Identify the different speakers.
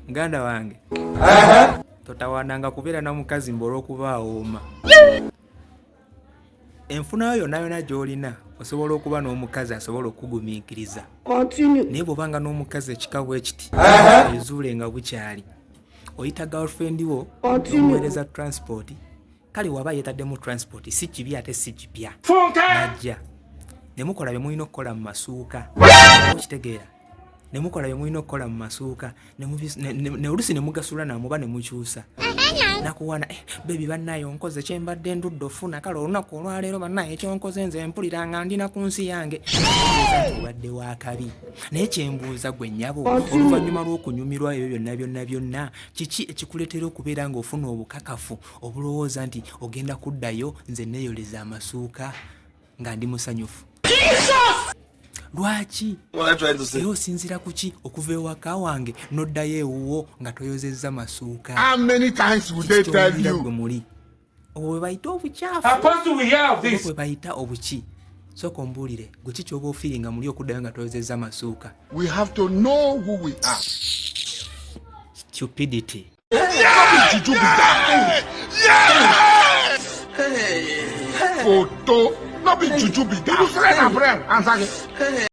Speaker 1: Muganda wange, totawaananga kubeera na mukazi mbu olw'okuba awooma. Enfuna yo yonna yonna gy'olina, osobola okuba n'omukazi asobola okukugumiikiriza, naye bw'obanga n'omukazi ekika bwe kiti, ezuule nga bukyali. Oyita girlfriend wo omuweereza transport. Kale waba yeetaddemu transport, si kibi ate si kipya, najja ne mukola bye mulina okukola mu masuuka. Okitegeera? Ne mukola bye mulina okukola mu masuuka, ne oluusi ne mugasula namuba ne mukyusa nakuwana. "Eh, baby, bannaye onkoze kyembadde ndudde ofuna. Kale olunaku olwaleero bannaye kyonkoze, nze mpulira nga ndina ku nsi yange." Tegeeza nti obadde wakabi. Naye kyembuuza gwe nnyabo, oluvannyuma lw'okunyumirwa ebyo byonna byonna byonna, kiki ekikuleetera okubeera ng'ofuna obukakafu obulowooza nti ogenda kuddayo, "Nze neeyoleza amasuuka nga ndi musanyufu"? Lwaki? Era osinziira ku ki okuva ewaka wange n'oddayo ewuwo nga toyozezza masuuka?
Speaker 2: How many times would they tell
Speaker 1: Kyowulira
Speaker 2: you?
Speaker 1: gwe muli obwo bwe bayita obukyafu
Speaker 3: Apostle, we hear of
Speaker 1: oba
Speaker 3: this.
Speaker 1: bwe bayita obuki? Sooka ombuulire gwe, ki kyoba ofiiringa muli okuddayo nga toyozezza masuuka?
Speaker 2: We have to know who we are.
Speaker 1: Stupidity.
Speaker 2: Juju be that. Photo. No be juju be that.